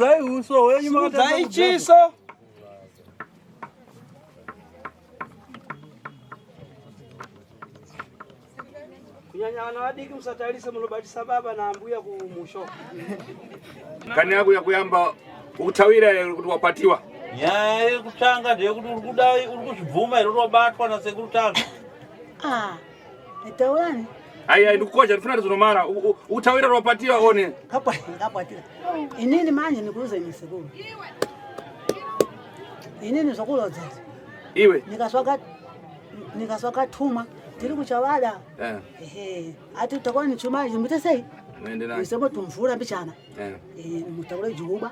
Simudzai uso hwenyu. Simudzai chiso. Kunyanya vana vadiki musatarisa munobatisa baba naambuya kumusho. Kani yako yakuyamba ukutawira here kuti wapatiwa? Nyaya yekutanga ndeyekuti uri kuda uri kuzvibvuma here kuti wabatwa nasekuru Tasvu? Ah, taurani. Ai ai ndikukosha ndifuna tizonomara ukutawira kuti wapatiwa one. Kapwa kapwatira. Inini manje ndikuuze ni sekuru. Inini zvokulodza. Iwe. Nikaswaka nikaswaka tuma tiri kuchavada. Eh. Ehe, ati utakuwa ni chuma chimute sei? Muende naye. Isemo tumvura mbichana. Eh. Eh, mutakure jukuba.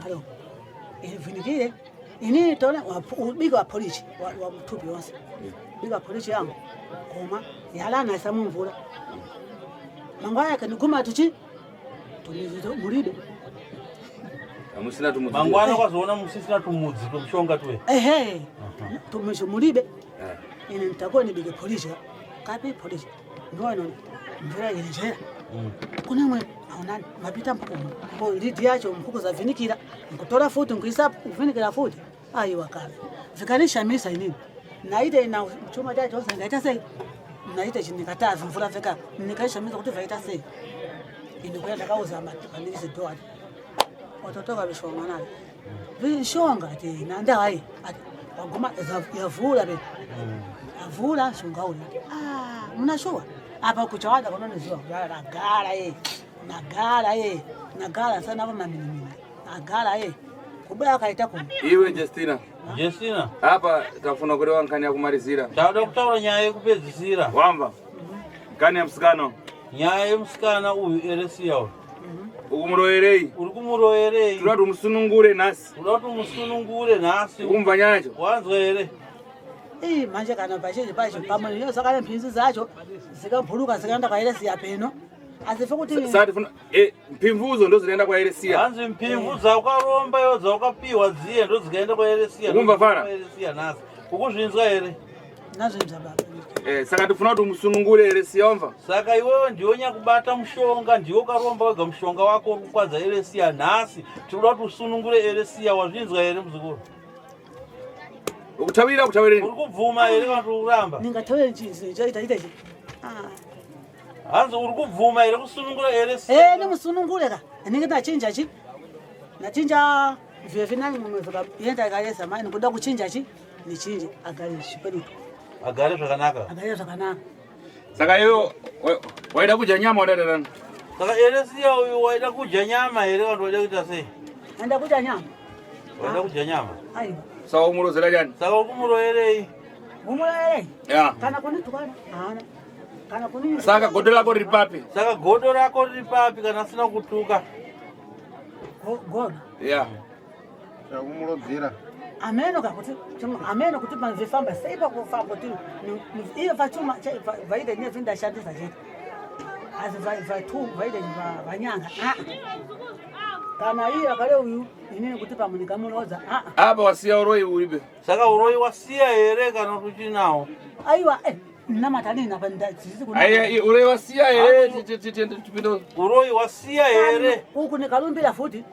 Alo. Eh, vinikire. Inini tona ubika wa polichi wa, wa mtupi wonse. Bika polichi yangu. Koma yalana isa mumvura. Mangwaya kaniguma tuchi tumizi mulibe. Amusina tumudzi. Mangwana ukazoona musisina tumudzi twemushonga tuwe. Ehe. Tumizi mulibe. Eh. Ine nitakuwa nibike polichi. Kapi polichi. Ndono mvura yenjera. Kuna mwe aonani mapita mpukumu. Mpo lidi yacho mpuku zavinikira. Nkutora futi nkuisa kuvinikira futi. Aiwa kapi. Vikanishamisa inini. Naite ina chuma chacho chose ndaita sei? Naite chinikata mvura veka. Nikaishamisa kuti vaita sei? Ine kuya ndakauza mapanirize doa. Watotoka vishonga nayo. Vishonga ati nanda hai. Ati waguma yavula be. Yavula shonga uli. Ah, mnashuwa. Apa kuchawada kunoniziwa kugara nagara ye. Nagara ye. Nagara sana hapo mamini. Nagara ye. Kubaya kaita kuno. Iwe Justina. Justina, Apa tafuna kurewa nkani yakumarizira. tauda kutaura nyaya yekupedzisira. Wamva. Nkani ya msikano. Nyaya yemusikana uyu Eresiya uyu. Ukumuroerei. Uri kumuroerei? Tinoda kuti umusunungure nhasi. Uda kuti umusunungure nhasi. Ukumva nyaya yacho? Wanzwa here? Ii manje kana pazhinji pacho pamwe iyo sakana mphinzi dzacho zikamphuluka zikaenda kwa Eresiya peno. Asife kuti Saka tifuna mpimvuzo ndo zinoenda kwa Eresiya. Hanzi mpimvu dzaukaromba iwo dzaukapiwa dziye ndodzikaenda kwaEresiya. Ukumva fara? KwaEresiya nhasi. Ukuzvinzwa here? nazvinzwa baba. Saka tifuna kuti umusunungure Eresiya wamva. Saka iwewe ndiwe nyakubata mushonga, ndiwe ukaromba wega mushonga wako uri kukwadza Eresiya nhasi. Tinoda kuti usunungure Eresiya, wazvinzwa here muzukuru? Ukutawira kutawireni. Uri kubvuma here kana kuti uri kuramba? Ningatawira chinzi chaita ita chi. Ah. Hanzi uri kubvuma here kusunungura Eresiya? Eh, nimusunungure ka. Ninge ndachinja chi. Nachinja vyevinani mumwe vikaenda ikaleza mai nikuda kuchinja chi nichinje agare chipedutu Agare zvakanaka. agare zvakanaka. Saka iwe waida kudya nyama wadaita nani? Saka Eresiya uyu waida kudya nyama here kana kuti waida kuita sei? Enda kudya nyama. Waida kudya nyama. Aiwa. Saka umurozera chani? Saka uri kumuroerei? Mumurere. Ya. Kana kunitukana haana. Kana kuni Saka godo lako riri papi? Saka godo rako riri papi kana asina kutuka? Godo. Ya. Chakumurodzera. Ameno kakuti ameno kuti panzifamba sei pakufamba kuti iyo vachuma vaite ne vindashandisa chete. Asi vatu vaite vanyanga. Ah. Kana iye akale uyu inini kuti pamunika munoza. Ah. Apa wasiya uroi uribe. Saka uroi wasiya here kana kuti uchinawo? Aiwa eh namatanini apa ndadzisi kuna. Aiya uroi wasiya here tipinde. Uroi wasiya here? Uku nikalumbira futi.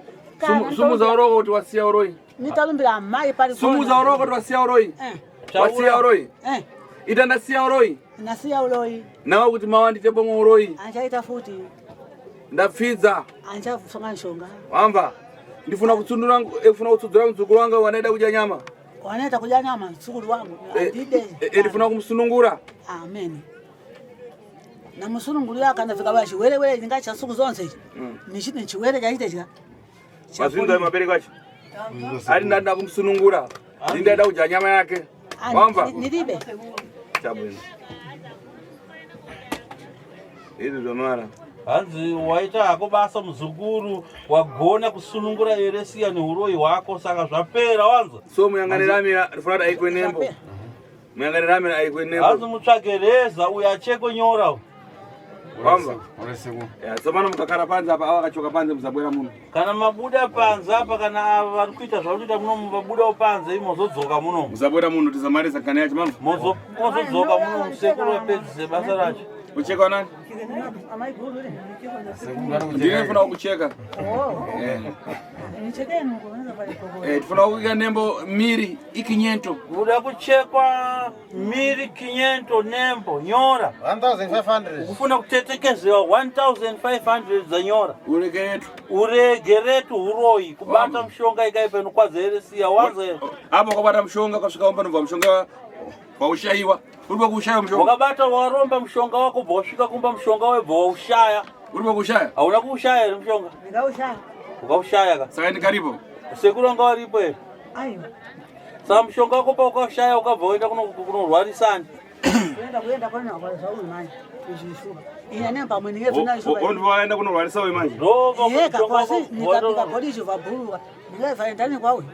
Sumuza uroko kuti wasiya uroi. Nitalumbira amai pari. Sumuza uroko kuti wasiya uroi. Eh. Wasiya uroi. Eh. Ita ndasiya uroi. Nasiya uroi. Nawe kuti mawandite pomwe uroi. Anchaita futi. Ndapfidza. Anchasonga nshonga. Wamva. Ndifuna kutsundura ndifuna kutsudzura muzukuru wangu wanaida kudya nyama. Wanaita kudya nyama mzukuru wangu. Andide. Ndifuna kumusunungura. Amen. Namusunungurira kana vikaba chiwerewere ndingacha suku zonse ichi. Nichiti chiwere chaite chika. Mazvinzwa mabereko acho. Ari ndada kumusunungura. Ndindaida kudya nyama yake. Wamva? Niribe. Chabwino. Izvi zvamara. Hanzi waita hako basa muzukuru, wagona kusunungura Eresiya neuroi hwako, saka zvapera wanzwa. So muyanganiramira ndifuna kuti aikwe nembo. Muyanganiramira aikwe Hanzi nembo. mutsvage reza uyu achekwe nyora uyu. Wamva? Ya, tsopano mukakara panze apa ava akachoka panze musabwera muno. Kana mabuda panze apa kana ava vari kuita zvauri kuita muno vabudawo panze mozodzoka muno. Musabwera muno tisamarisa kana yacho mamva. Mozodzoka muno musekuru vapedzise basa racho. Kucheka nani? Amai guru ne. Ndine ndifuna kucheka. Oh. Eh. Nichekeni uko unaweza pale koko. Eh, tifuna kuika nembo miri ikinyento. Kuda kuchekwa miri kinyento nembo nyora. 1500. Ukufuna kutetekezewa 1500 dzanyora. Uregeretu. Uregeretu huroyi kubata mushonga ikaipa inokwadza eresiya wanza Apo ukabata mushonga ukasvika kumba unobva mushonga waushayiwa. Uri pakuushaya mushonga. Wakabata waromba mushonga wako bva wasvika kumba mushonga webva waushaya. Uri pakuushaya? Hauna kuushaya here mushonga? Ndikaushaya. Ukaushaya ka. Saka ndikaripo. Sekuru vanga varipo here? Aiwa. Saka mushonga wako paukaushaya ukabva waenda kunorwarisani. Kuenda kuenda kwena kwa zvauri manje. Izvishuka. Iya nemba mwene yetu nayo shuka. Ondi waenda kunorwarisa uyu manje. Ndo Yeka kwasi nikapika polisi vabhuruka. Ndikaiva endani kwawe.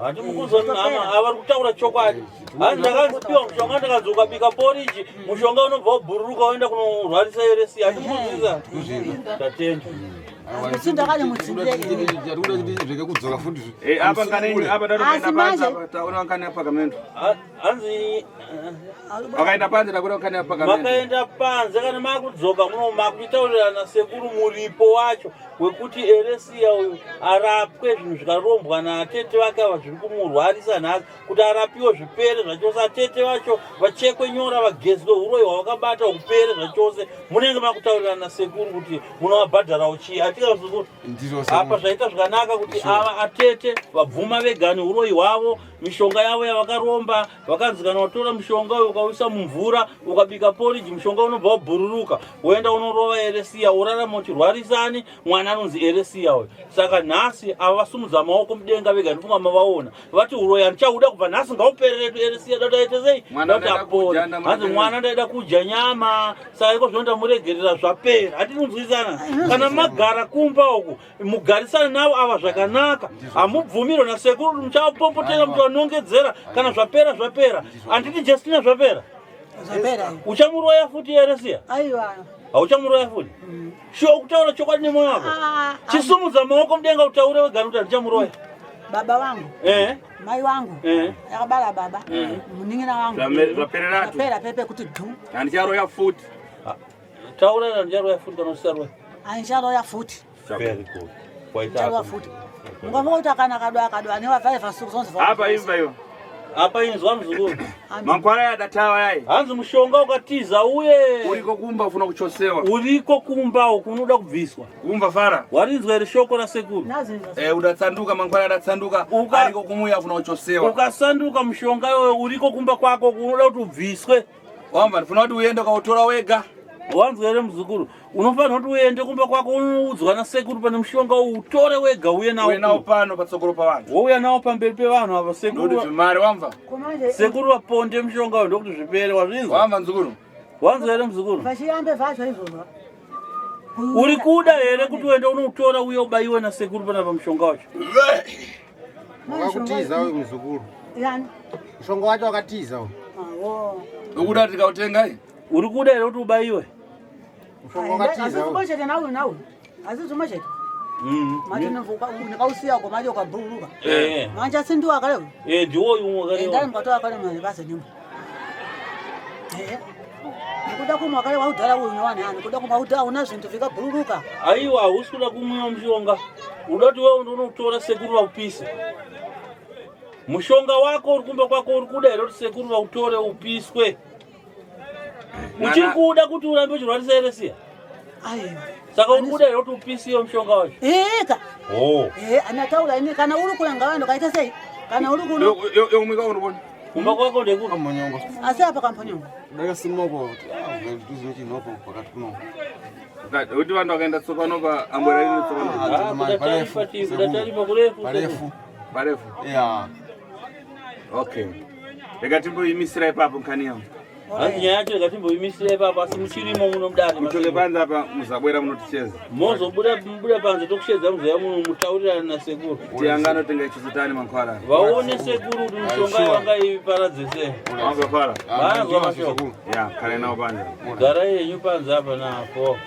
Handimukuzwa hama avari kutaura chokwadi. Hanzi ndakanzipiwa mushonga ndikanzi ukabika poriji mushonga unobva wabhururuka woenda kunorwarisa eresi. Handimukuzwisa. Tatenda. Mutsinda kale mutsinde. Zveke kudzoka futi. Eh, apa ngane apa Asi ndakuenda manje- panze apa taona ngane apa kamendo. Hanzi Wakaenda panze ndakuona ngane apa kamendo. makaenda panze kana makudzoka muno makuitaurirana sekuru muripo wacho wekuti eresiya uyu arapwe zvinhu zvikarombwa natete vake ava zviri kumurwarisa nhasi kuti arapiwe zvipere zvachose atete vacho vachekwe nyora vagezwe uroyi hwavakabata hupere zvachose munenge makutaurirana nasekuru kuti munovabhadharawo chii atika sekuru Ndizvo apa zvaita zvakanaka kuti ava atete vabvuma vega neuroyi hwavo mishonga yavo yavakaromba vakanzi kana watora mushonga uyu ukauisa mumvura ukabika poriji mushonga unobva wabhururuka woenda unorova eresiya worarama uchirwarisani mwana anonzi eresiya uyu saka nhasi ava vasumudza maoko mudenga vega ndifunga mavaona vati uroyi handichauda kubva nhasi ngaupereretu eresiya dati aite sei Mwana Dati ndaida apore. kudya, ndamuregerera. Hanzi mwana ndaida kudya nyama saka iko zvino ndamuregerera zvapera handiti kunzwisana kana magara kumba uku mugarisane navo ava zvakanaka hamubvumirwe nasekuru kuti muchavapopotera muchavanongedzera kana zvapera zvapera handiti Justina zvapera Zvapera. uchamuroya futi eresiya Aiwa. hauchamuroya futi shuwa kutaura chokwadi nemoyo wako Ah, chisumudza maoko mudenga utaure wega kuti handichamuroya Baba wangu, eh mai wangu. eh Yakabala baba. Munin'ina wangu. Zvapereratu. Zvapera pepe kuti dhu. Handicharoya futi. taura handicharoya futi kana usisaroya Andicharoya futi. very good waita Ndicharoya futi. Mungamuka kana kadwa kadwa newa 5 zonse. Apa imva iwe. apa inzwa muzukuru Mankwara yadatawa yayi. hanzi mushonga ukatiza uye Uriko kumba ufuna kuchosewa. uriko kumba uku unoda kubviswa Kumba fara. warinzwa here shoko rasekuru Nazi Eh, udatsanduka mankwara adatsanduka. Ariko kumuya afuna kuchosewa. ukasanduka mushonga iwoyo uriko kumba kwako uku unoda kuti ubviswe Wamba ndifuna kuti uende ukautora wega. wanzwa here muzukuru unofanira kuti uende kumba kwako unoudzwa nasekuru pane mushonga uyu utore wega uye Uye nawo nawo pano patsokoro pavanhu. wouya nawo pamberi pevanhu ava Ndokuti sekuru zvimari wamva. Kumanje sekuru vaponde mushonga uyu ndokuti zvipere wazvinzwa Wamva nzukuru. wanzwa here muzukuru vachiyambe vacho izvozvo. uri kuda here kuti uende unoutora uye ubaiwe nasekuru panapa mushonga wacho Wakakutiza uyu muzukuru. Yani. Mushonga wacho wakatiza uyu. Awo. Ukuda tikautenga iyi. uri kuda here kuti ubaiwe Mushonga wakatiza Asi uyu. zvimwe nawo nawo. Asi zvimwe chete. Manje ndikausiya ko manje ukabhururuka. Eh. Manje asi ndiwo akale. Eh, ndiwo umwe Endai wakare mukatoa kale manje basa nyumba. Eh. Nikuda kumwa kale waudhara uyu newani hani. Kuda kumwa udhara una zvintu zvikabhururuka. aiwa hausi kuda kumwiwa mushonga uda kuti wewe ndounotora sekuru vaupise mushonga wako uri kumba kwako uri kuda here kuti sekuru vautore upiswe uchiri kuda kuti urambe uchirwarisa eresiya Aiwa. saka uri kuda here kuti upisiwe mushonga wacho Eka. oh. Eh, anataura ini kana uri kule ngawando kaita sei? Kana uri kuno Yokumwika unobona. kumba kwako ndekuti Kamonyongo. asi apa kampanyongo. Ndakasimoko kuti ah chinoko pakati kuno. Kuti vanhu vakaenda tsopano pa ambwera ino tsopano. Ah, kuda taripa ti- kuda taripa kurefu Parefu. Parefu. Yeah. Okay. Rega timboimisira ipapo nkani yangu. Hanzi nyaya yacho ngatimboimisira ipapo asi muchirimo muno mudare Muchoke panze apa muzabwera munoticheza. mozobuda mubuda panze tokushedza muzoya muno mutaurirana nasekuru Tiyangano tenga ichizotani mankwara. vaone sekuru kuti mishonga yavangaiparadze sei Wamva fara. Vanzwa mashoko. Ya, kare nawo panze. garai henyu panze apa napo.